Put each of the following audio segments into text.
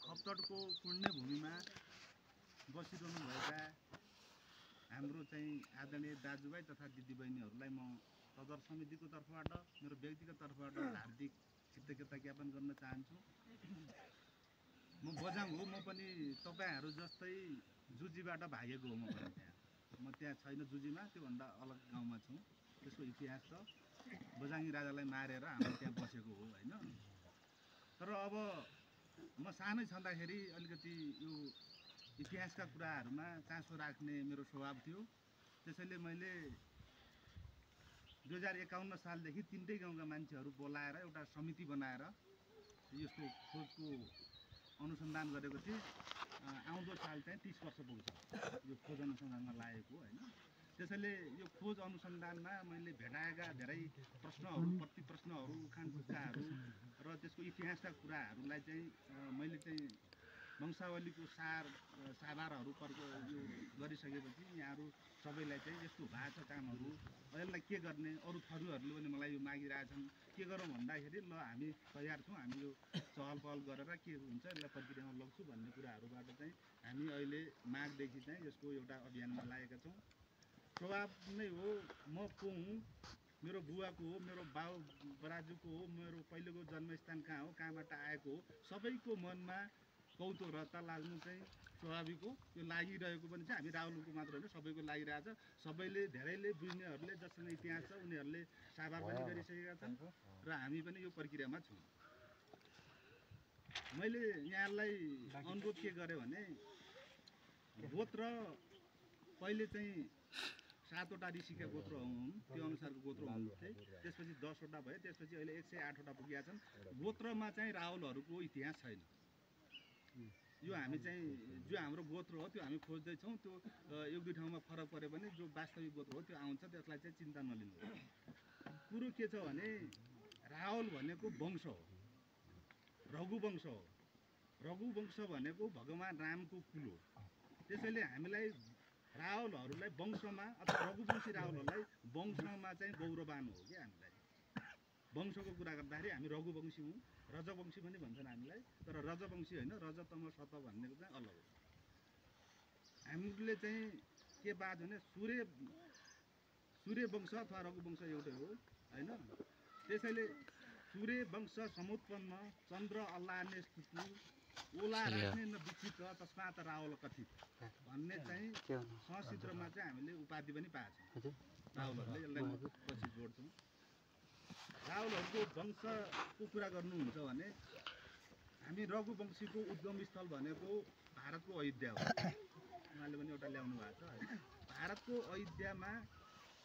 खप्तडको पुण्य भूमिमा बसिरहनु भएका हाम्रो चाहिँ आदरणीय दाजुभाइ तथा दिदीबहिनीहरूलाई म सदर समितिको तर्फबाट मेरो व्यक्तिगत तर्फबाट हार्दिक कृतज्ञता ज्ञापन गर्न चाहन्छु। म बझाङ हो, म पनि तपाईहरू जस्तै जुजीबाट भागेको हो। म त्यहाँ छैन जुजीमा, त्योभन्दा अलग गाउँमा छु। त्यसको इतिहास छ, बझाङी राजालाई मारेर हामी त्यहाँ बसेको हो होइन। तर अब म सानै छँदाखेरि अलिकति यो इतिहासका कुराहरूमा चासो राख्ने मेरो स्वभाव थियो। त्यसैले मैले 2051 सालदेखि तीनटै गाउँका मान्छेहरू बोलाएर एउटा समिति बनाएर यसको खोजको अनुसन्धान गरेको थिएँ। आउँदो साल चाहिँ 30 वर्ष पुग्छ यो खोज अनुसन्धानमा लागेको होइन। त्यसैले यो खोज अनुसन्धानमा मैले भेटाएका धेरै प्रश्नहरू, प्रतिप्रश्नहरू, उखान तुक्काहरू र त्यसको इतिहासका कुराहरूलाई चाहिँ मैले चाहिँ वंशावलीको साभारहरू यो गरिसकेपछि यहाँहरू सबैलाई चाहिँ यस्तो भएको छ कामहरू, यसलाई के गर्ने, अरू थरुहरूले पनि मलाई यो मागिरहेछन्, के गरौँ भन्दाखेरि ल हामी तयार छौँ, हामी यो चहल पहल गरेर के हुन्छ यसलाई प्रक्रियामा लग्छु भन्ने कुराहरूबाट चाहिँ हामी अहिले माघदेखि चाहिँ यसको एउटा अभियानमा लागेका छौँ। स्वभाव नै हो, म को हुँ, मेरो बुवाको हो, मेरो बाउ बराजुको हो, मेरो पहिलेको जन्मस्थान कहाँ हो, कहाँबाट आएको हो, सबैको मनमा कौतूहलता लाग्नु चाहिँ स्वाभाविक हो। त्यो लागिरहेको पनि छ, हामी राहुलको मात्र होइन सबैको लागिरहेछ। सबैले धेरैले बुझ्नेहरूले जससँग इतिहास छ उनीहरूले साभार पनि गरिसकेका छन् र हामी पनि यो प्रक्रियामा छौँ। मैले यहाँलाई अनुरोध के गरेँ भने गोत्र पहिले चाहिँ 7वटा ऋषिका गोत्र हुन्, त्यो अनुसारको गोत्र हुन्थे। त्यसपछि 10वटा भयो, त्यसपछि अहिले 108वटा पुगेका छन्। गोत्रमा चाहिँ राहुलहरूको इतिहास छैन। यो हामी चाहिँ जो हाम्रो गोत्र हो त्यो हामी खोज्दैछौँ। त्यो एक दुई ठाउँमा फरक पऱ्यो भने जो वास्तविक गोत्र हो त्यो आउँछ, त्यसलाई चाहिँ चिन्ता नलिनु। कुरो के छ भने राहुल भनेको वंश हो, रघुवंश हो। रघुवंश भनेको भगवान् रामको कुल हो। त्यसैले हामीलाई राहुलहरूलाई वंशमा अथवा रघुवंशी राहुलहरूलाई वंशमा चाहिँ गौरवान हो क्या। हामीलाई वंशको कुरा गर्दाखेरि हामी रघुवंशी हौँ, रजवंशी पनि भन्छन् हामीलाई, तर रजवंशी होइन, रजतम शत भन्नेको चाहिँ अलग हो। हामीले चाहिँ के बात भने सूर्य वंश अथवा रघुवंश एउटै हो होइन। त्यसैले सूर्य वंश समुत्पन्न चन्द्र अल्लाहने स्तुति ओला राख्ने न विचित्र तस्मात राहुल कथित भन्ने चाहिँ संस्कृतमा चाहिँ हामीले उपाधि पनि पाएछौँ राहुलहरूले। यसलाई म पछि जोड्छौँ। राहुलहरूको वंशको कुरा गर्नुहुन्छ भने हामी रघुवंशीको उद्गम स्थल भनेको भारतको अयोध्या हो। उहाँले पनि एउटा ल्याउनु भएको छ होइन। भारतको अयोध्यामा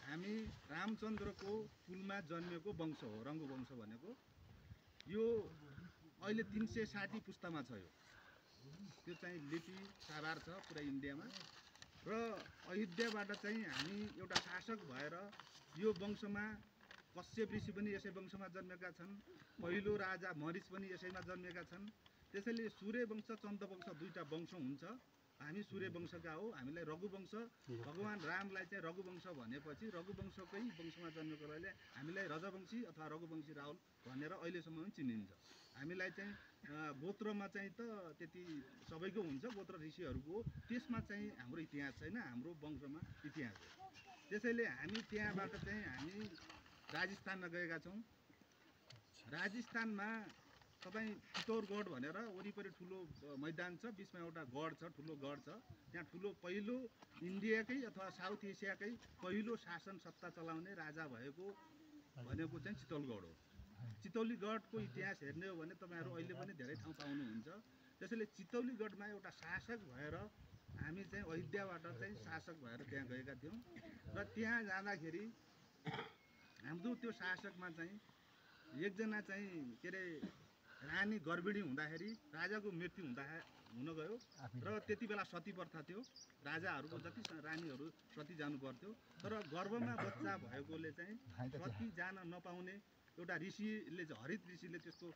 हामी रामचन्द्रको कुलमा जन्मेको वंश हो रघुवंश भनेको। यो अहिले 360 पुस्तामा छ। त्यो चाहिँ लिपि साभार छ पुरा इन्डियामा। र अयोध्याबाट चाहिँ हामी एउटा शासक भएर यो वंशमा कश्यप ऋषि पनि यसै वंशमा जन्मेका छन्, पहिलो राजा मरिच पनि यसैमा जन्मेका छन्। त्यसैले सूर्य वंश चन्द्र वंश दुईटा वंश हुन्छ। हामी सूर्य वंशका हो। हामीलाई रघुवंश भगवान् रामलाई चाहिँ रघुवंश भनेपछि रघुवंशकै वंशमा जन्मेकोले हामीलाई रजवंशी अथवा रघुवंशी राहुल भनेर अहिलेसम्म पनि चिनिन्छ। हामीलाई चाहिँ गोत्रमा चाहिँ त त्यति सबैको हुन्छ, गोत्र ऋषिहरूको, त्यसमा चाहिँ हाम्रो इतिहास छैन, हाम्रो वंशमा इतिहास हो। त्यसैले हामी त्यहाँबाट चाहिँ हामी राजस्थानमा गएका छौँ। राजस्थानमा तपाईँ चित्तौरगढ भनेर वरिपरि ठुलो मैदान छ, बिचमा एउटा गढ छ, ठुलो गढ छ। त्यहाँ ठुलो पहिलो इन्डियाकै अथवा साउथ एसियाकै पहिलो शासन सत्ता चलाउने राजा भनेको चाहिँ चित्तौरगढ हो। चितौलीगढको इतिहास हेर्ने हो भने तपाईँहरू अहिले पनि धेरै ठाउँ पाउनुहुन्छ। त्यसैले चितौलीगढमा एउटा शासक भएर हामी चाहिँ अयोध्याबाट चाहिँ शासक भएर त्यहाँ गएका थियौँ। र त्यहाँ जाँदाखेरि हाम्रो त्यो शासकमा चाहिँ एकजना चाहिँ के अरे रानी गर्भिणी हुँदाखेरि राजाको मृत्यु हुन गयो र त्यति बेला सती प्रथा थियो। राजाहरूको जति रानीहरू सती जानु पर्थ्यो, तर गर्भमा बच्चा भएकोले चाहिँ सती जान नपाउने एउटा ऋषिले चाहिँ हरित ऋषिले त्यस्तो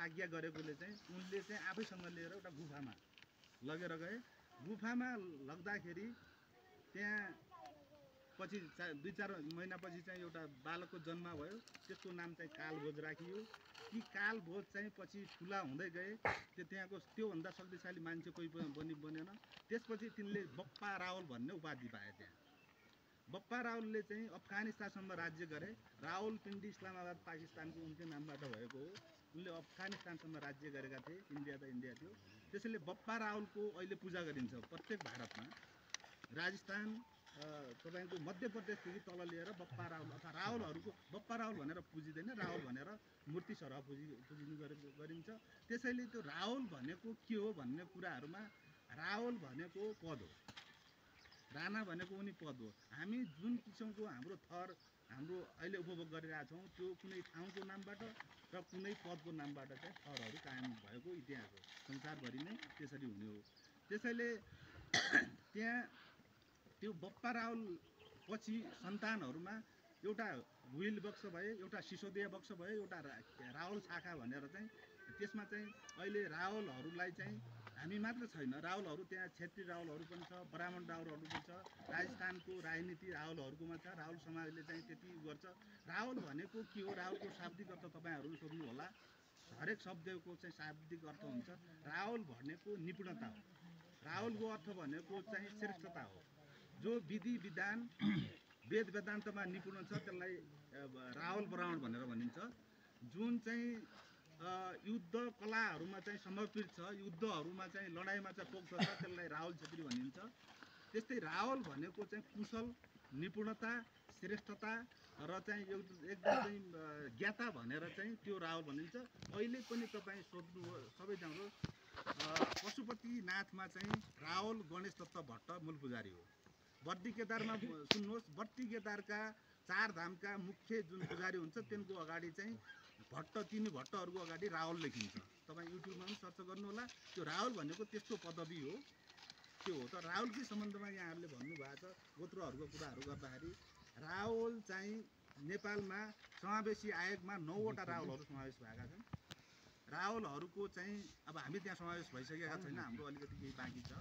आज्ञा गरेकोले चाहिँ उनले चाहिँ आफैसँग लिएर एउटा गुफामा लगेर गए। गुफामा लग्दाखेरि त्यहाँ पछि 2-4 महिनापछि चाहिँ एउटा बालकको जन्म भयो, त्यसको नाम चाहिँ कालभोज राखियो। ती कालभोज चाहिँ पछि ठुला हुँदै गए, त्यहाँको त्योभन्दा शक्तिशाली मान्छे कोही पनि बनेन। त्यसपछि तिनले बप्पा रावल भन्ने उपाधि पाए। त्यहाँ बप्पा रावलले चाहिँ अफगानिस्तानसम्म राज्य गरे। रावलपिण्डी इस्लामाबाद पाकिस्तानको उनकै नामबाट भएको हो। उनले अफगानिस्तानसम्म राज्य गरेका थिए। इन्डिया त इन्डिया थियो। त्यसैले बप्पा रावलको अहिले पूजा गरिन्छ प्रत्येक भारतमा। राजस्थान तपाईँको मध्य प्रदेशदेखि तल लिएर बप्पा रावल अथवा रावलहरूको बप्पा रावल भनेर पुजिँदैन, रावल भनेर मूर्ति सरह पुजिने गरिन्छ। त्यसैले त्यो रावल भनेको के हो भन्ने कुराहरूमा रावल भनेको पद हो, राणा भनेको उनी पद हो। हामी जुन किसिमको हाम्रो थर हाम्रो अहिले उपभोग गरिरहेका छौँ त्यो कुनै ठाउँको नामबाट र कुनै पदको नामबाट चाहिँ थरहरू कायम भएको इतिहास हो। संसारभरि नै त्यसरी हुने हो। त्यसैले त्यहाँ त्यो बप्पा रावल पछि सन्तानहरूमा एउटा भुइल वंश भए, एउटा सिसोदिया वंश भए, एउटा रावल शाखा भनेर चाहिँ त्यसमा चाहिँ अहिले रावलहरूलाई चाहिँ हामी मात्र छैन, रावलहरू त्यहाँ क्षेत्रीय रावलहरू पनि छ, ब्राह्मण रावलहरू पनि छ। राजस्थानको राजनीति रावलहरूकोमा छ। रावल समाजले चाहिँ त्यति गर्छ। रावल भनेको के हो? रावलको शाब्दिक अर्थ तपाईँहरू सोध्नु होला। हरेक शब्दको चाहिँ शाब्दिक अर्थ हुन्छ। रावल भनेको निपुणता हो। रावलको अर्थ भनेको चाहिँ श्रेष्ठता हो। जो विधि विधान वेद वेदान्तमा निपुण छ त्यसलाई रावल ब्राह्मण भनेर भनिन्छ। जुन चाहिँ युद्ध कलाहरूमा चाहिँ समर्पित छ, युद्धहरूमा चाहिँ लडाइँमा चाहिँ पोख्छ त्यसलाई रावल छेत्री भनिन्छ। त्यस्तै रावल भनेको चाहिँ कुशल, निपुणता, श्रेष्ठता र चाहिँ एकदम चाहिँ ज्ञाता भनेर चाहिँ त्यो रावल भनिन्छ। अहिले पनि तपाईँ सोध्नु सबैजना पशुपतिनाथमा चाहिँ रावल गणेश दत्त भट्ट मूल पुजारी हो। बर्दी केदारमा सुन्नुहोस्, बर्दी केदारका 4 धामका मुख्य जुन पुजारी हुन्छ तिनको अगाडि चाहिँ तिनी भट्टहरूको अगाडि रावल लेखिन्छ। तपाईँ युट्युबमा पनि सर्च गर्नु होला। त्यो रावल भनेको त्यस्तो पदवी हो। त्यो हो। त रावलकै सम्बन्धमा यहाँहरूले भन्नुभएको छ गोत्रहरूको कुराहरू गर्दाखेरि रावल चाहिँ नेपालमा समावेशी आयोगमा 9वटा रावलहरू समावेश भएका छन्। रावलहरूको चाहिँ अब हामी त्यहाँ समावेश भइसकेका छैन, हाम्रो अलिकति केही बाँकी छ।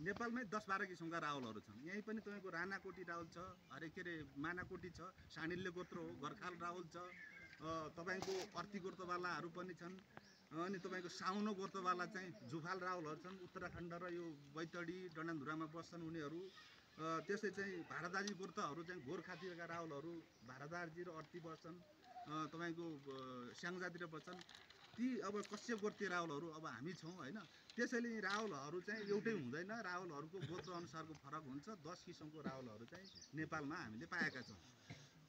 नेपालमै 10-12 किसिमका रावलहरू छन्। यहीँ पनि तपाईँको राणाकोटी रावल छ, मानाकोटी छ, साणिल्य गोत्र हो, गर्खाल रावल छ, तपाईँको अर्ती गोत्रवालाहरू पनि छन्। अनि तपाईँको साउनो गोत्रवाला चाहिँ जुफाल रावलहरू छन्। उत्तराखण्ड र यो बैतडी डडानधुरामा बस्छन् उनीहरू। त्यसै चाहिँ भारदाजी गोत्रहरू चाहिँ गोर्खातिरका रावलहरू भारदाजी र अर्ती बस्छन्। तपाईँको स्याङ्जातिर बस्छन्। ती अब कश्यप गोत्रीय रावलहरू अब हामी छौँ होइन। त्यसैले रावलहरू चाहिँ एउटै हुँदैन, रावलहरूको गोत्र अनुसारको फरक हुन्छ। 10 किसिमको रावलहरू चाहिँ नेपालमा हामीले पाएका छौँ।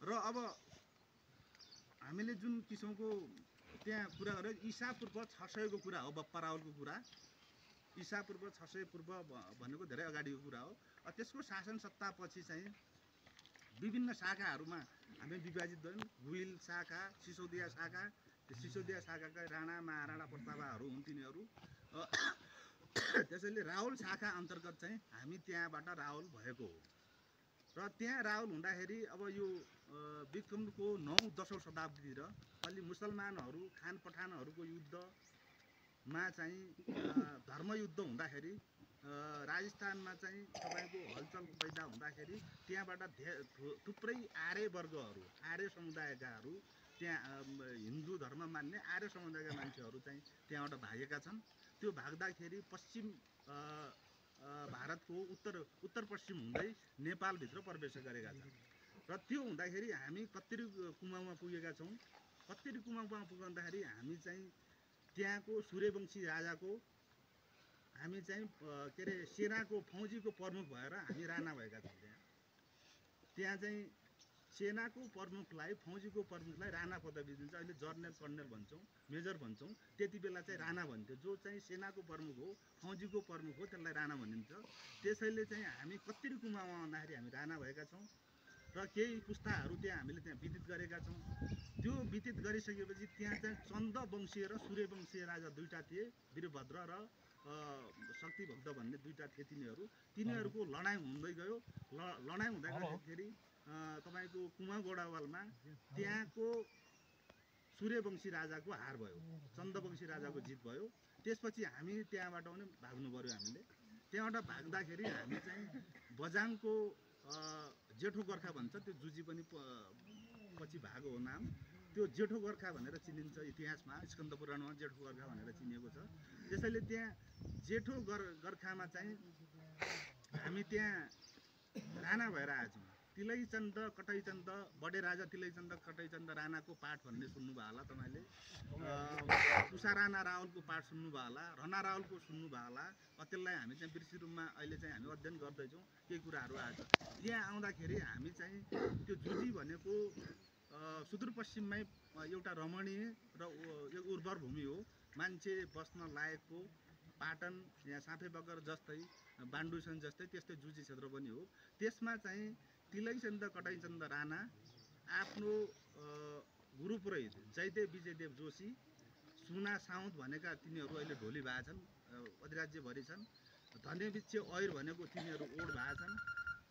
र अब हामीले जुन किसिमको त्यहाँ कुरा गरेँ ईसापूर्व 600 को कुरा हो बप्पा रावलको कुरा। ईसापूर्व 600 पूर्व भनेको धेरै अगाडिको कुरा हो। त्यसको शासन सत्तापछि चाहिँ विभिन्न शाखाहरूमा हामी विभाजित भयौँ। भुइल शाखा, सिसोदिया शाखा, सिसोदिया शाखाका राणा महाराणा प्रतापहरू हुन् तिनीहरू। त्यसैले रावल शाखा अन्तर्गत चाहिँ हामी त्यहाँबाट रावल भएको हो। र त्यहाँ रावल हुँदाखेरि अब यो विक्रमको 9-10औं शताब्दीतिर अलि मुसलमानहरू खान पठानहरूको युद्धमा चाहिँ धर्मयुद्ध हुँदाखेरि राजस्थानमा चाहिँ तपाईँको हलचल पैदा हुँदाखेरि त्यहाँबाट थुप्रै आर्य वर्गहरू, आर्य समुदायकाहरू त्यहाँ हिन्दू धर्म मान्ने आर्य समुदायका मान्छेहरू चाहिँ त्यहाँबाट भागेका छन्। त्यो भाग्दाखेरि पश्चिम भारतको उत्तर पश्चिम हुँदै नेपालभित्र प्रवेश गरेका छन्। र त्यो हुँदाखेरि हामी कत्तिरी कुमाउँमा पुगेका छौँ। कत्तिरी कुमाउँमा पुग्दाखेरि हामी चाहिँ त्यहाँको सूर्यवंशी राजाको हामी चाहिँ के अरे सेनाको फौजीको प्रमुख भएर हामी राणा भएका छौँ। त्यहाँ चाहिँ सेनाको प्रमुखलाई फौजीको प्रमुखलाई राणा पदवी दिन्छ। अहिले जर्नल कर्नेल भन्छौँ, मेजर भन्छौँ। त्यति बेला चाहिँ राणा भन्थ्यो। जो चाहिँ सेनाको प्रमुख हो, फौजीको प्रमुख हो, त्यसलाई राणा भनिन्छ। त्यसैले चाहिँ हामी कत्तिरी कुमाउँमा भन्दाखेरि हामी राणा भएका छौँ। र केही पुस्ताहरू त्यहाँ हामीले त्यहाँ व्यतीत गरेका छौँ। त्यो व्यतीत गरिसकेपछि त्यहाँ चाहिँ चन्द्रवंशीय र सूर्यवंशीय राजा 2टा थिए, वीरभद्र र शक्तिभक्त भन्ने 2टा थिए। तिनीहरूको लडाइँ हुँदै गयो। लडाइँ हुँदै गर्दाखेरि तपाईँको कुमाउँ गोडावालमा त्यहाँको सूर्यवंशी राजाको हार भयो, चन्द्रवंशी राजाको जित भयो। त्यसपछि हामी त्यहाँबाट पनि भाग्नु पर्यो। हामीले त्यहाँबाट भाग्दाखेरि हामी चाहिँ बझाङको जेठो गोर्खा भन्छ, त्यो जुजी पनि पछि भागो हो नाम। त्यो जेठो गोर्खा भनेर चिनिन्छ इतिहासमा, स्कन्द पुराणमा जेठो गोर्खा भनेर चिनिएको छ। त्यसैले त्यहाँ जेठो गोर्खामा चाहिँ हामी त्यहाँ राणा भएर आएछौँ। तिलैचन्द कटैचन्द, बडे राजा तिलैचन्द कटैचन्द राणाको पाठ भन्ने सुन्नुभयो होला तपाईँले। उषा राणा रावलको पाठ सुन्नुभयो होला, रना रावलको सुन्नुभयो होला। त्यसलाई हामी चाहिँ वृक्षि रूपमा अहिले चाहिँ हामी अध्ययन गर्दैछौँ, केही कुराहरू आएको छ। त्यहाँ आउँदाखेरि हामी चाहिँ त्यो जुजी भनेको सुदूरपश्चिममै एउटा रमणीय र यो उर्वर भूमि हो, मान्छे बस्न लायकको। पाटन यहाँ साफे बगर जस्तै, बान्डुसन जस्तै त्यस्तै जुजी क्षेत्र पनि हो। त्यसमा चाहिँ तिलैचन्द कटैचन्द राणा आफ्नो गुरु पुरोहित जयदेव विजयदेव जोशी, सुना साउद भनेका तिनीहरू अहिले ढोली भएका छन्, अधिराज्यभरि छन्। धनेबिच्छे ऐर भनेको तिनीहरू ओड भएका छन्।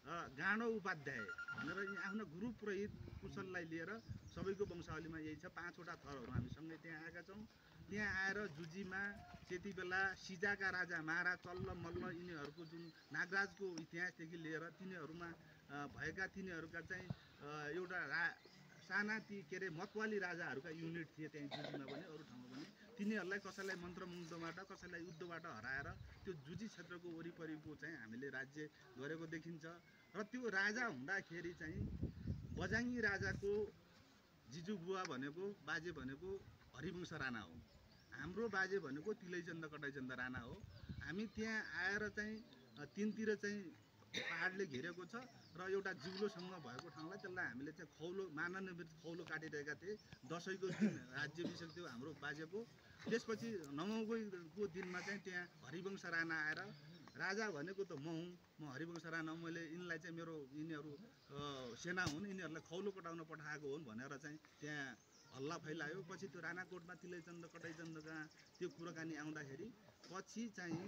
गाँडो उपाध्याय भनेर आफ्नो गुरु पुरोहित कुशललाई लिएर सबैको वंशावलीमा यही छ। 5वटा थरहरू हामी सँगै त्यहाँ आएका छौँ। त्यहाँ आएर जुजीमा त्यति बेला सिजाका राजा मारा चल्ल मल्ल यिनीहरूको जुन नागराजको इतिहासदेखि लिएर तिनीहरूमा भएका तिनीहरूका चाहिँ एउटा साना के अरे मतवाली राजाहरूका युनिट थिए त्यहाँ जुजीमा पनि, अरू ठाउँमा पनि। तिनीहरूलाई कसैलाई मन्त्रमुग्धबाट, कसैलाई युद्धबाट हराएर त्यो जुजी क्षेत्रको वरिपरिको चाहिँ हामीले राज्य गरेको देखिन्छ। र त्यो राजा हुँदाखेरि चाहिँ बजाङ्गी राजाको जिजु बुवा भनेको, बाजे भनेको हरिवंश राणा हो। हाम्रो बाजे भनेको तिलैचन्द कटैचन्द राणा हो। हामी त्यहाँ आएर चाहिँ तिनतिर चाहिँ पहाडले घेरेको छ र एउटा जिउलोसँग भएको ठाउँलाई त्यसलाई हामीले चाहिँ खौलो, मानवनिर्मित खौलो काटिरहेका थिए। दसैँको दिन राज्याभिषेक थियो हाम्रो बाजेको। त्यसपछि 9औँको दिनमा चाहिँ त्यहाँ हरिवंश राणा आएर, राजा भनेको त म हुँ, म हरिवंश राणा हुँ, मैले यिनलाई चाहिँ यिनीहरू सेना हुन्, यिनीहरूलाई खौलो कटाउन पठाएको हुन् भनेर चाहिँ त्यहाँ हल्ला फैलायो। पछि त्यो राणाकोटमा तिलैचन्द कटैचन्दका त्यो कुराकानी आउँदाखेरि पछि चाहिँ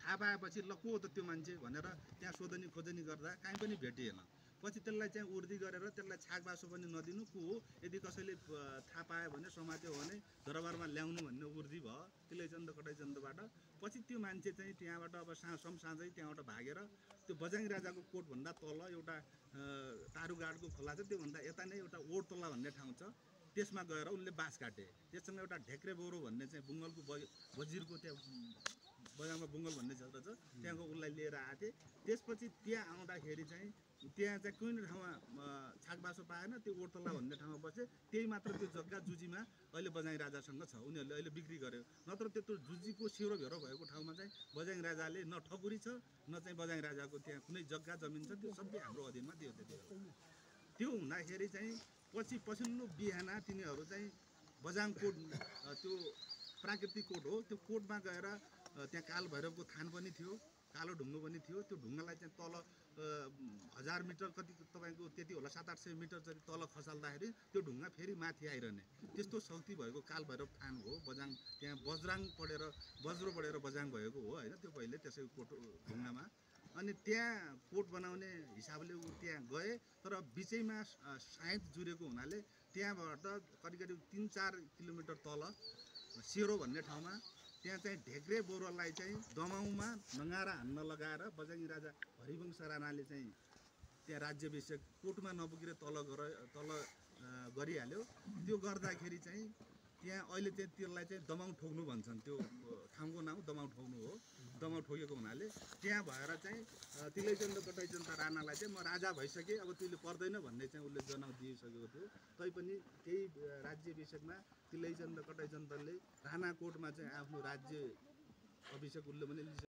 थाहा पाएपछि ल को हो त त्यो मान्छे भनेर त्यहाँ सोधनी खोजनी गर्दा कहीँ पनि भेटिएन। पछि त्यसलाई चाहिँ उर्दी गरेर त्यसलाई छाकबासो पनि नदिनु, को हो यदि कसैले थाहा पायो भने समात्यो भने दरबारमा ल्याउनु भन्ने उर्दी भयो तिलैचन्द कटैचन्दबाट। पछि त्यो मान्छे चाहिँ त्यहाँबाट अब साँझै त्यहाँबाट भागेर त्यो बजाङ्गी राजाको कोटभन्दा तल एउटा तारुगाडको खोला छ, त्योभन्दा यता नै एउटा ओडतोला भन्ने ठाउँ छ, त्यसमा गएर उनले बास काटे। त्यससँग एउटा ढेक्रे बोरो भन्ने चाहिँ बुङ्गलको बजिरको त्यहाँ बजारमा बुङ्गल भन्ने क्षेत्र छ, त्यहाँको उसलाई लिएर आएको थिएँ। त्यसपछि त्यहाँ आउँदाखेरि चाहिँ त्यहाँ चाहिँ कुनै ठाउँमा छाकबासो पाएन, त्यो ओडतला भन्ने ठाउँमा बसे। त्यही मात्र त्यो जग्गा जुजीमा अहिले बजाङ्गी राजासँग छ, उनीहरूले अहिले बिक्री गर्यो। नत्र त्यो जुजीको सेरो भेरो भएको ठाउँमा चाहिँ बजाङ्गी राजाले न ठकुरी छ, न चाहिँ बजाङ्गी राजाको त्यहाँ कुनै जग्गा जमिन छ, त्यो सबै हाम्रो अधीनमा थियो त्यतिखेर। त्यो हुँदाखेरि चाहिँ पछि पछिल्लो बिहान तिनीहरू चाहिँ बजाङकोट, त्यो प्राकृतिक कोट हो, त्यो कोटमा गएर त्यहाँ कालभैरवको थान पनि थियो, कालो ढुङ्गो पनि थियो। त्यो ढुङ्गालाई चाहिँ तल 1000 मिटर कति तपाईँको त्यति होला, 700-800 मिटर जति तल खसाल्दाखेरि त्यो ढुङ्गा फेरि माथि आइरहने त्यस्तो शक्ति भएको कालभैरव थान हो बजाङ। त्यहाँ वज्रो पढेर बजाङ भएको हो होइन, त्यो पहिले त्यसै कोट ढुङ्गामा। अनि त्यहाँ कोट बनाउने हिसाबले ऊ त्यहाँ गए, तर बिचैमा साइड जुरेको हुनाले त्यहाँबाट करिब 3-4 किलोमिटर तल सेरो भन्ने ठाउँमा त्यहाँ चाहिँ ढेक्रे बोरोलाई चाहिँ दमाउमा नगारा हान्न लगाएर बजाङ्गी राजा हरिवंश राणाले चाहिँ त्यहाँ राज्याभिषेक कोटमा नपुगेर तल गरिहाल्यो। त्यो गर्दाखेरि चाहिँ त्यहाँ अहिले चाहिँ त्यसलाई चाहिँ दमाउ ठोक्नु भन्छन्, त्यो ठाउँको नाम दमाउ ठोक्नु हो। दमाउ ठोकेको हुनाले त्यहाँ भएर चाहिँ तिलैचन्द कटैचन्द राणालाई चाहिँ म राजा भइसकेँ, अब त्यसले पर्दैन भन्ने चाहिँ उसले जनाउ दिइसकेको थियो। तैपनि त्यही राज्याभिषेकमा तिलैचन्द कटैचन्दले राणाकोटमा चाहिँ आफ्नो राज्य अभिषेक उसले पनि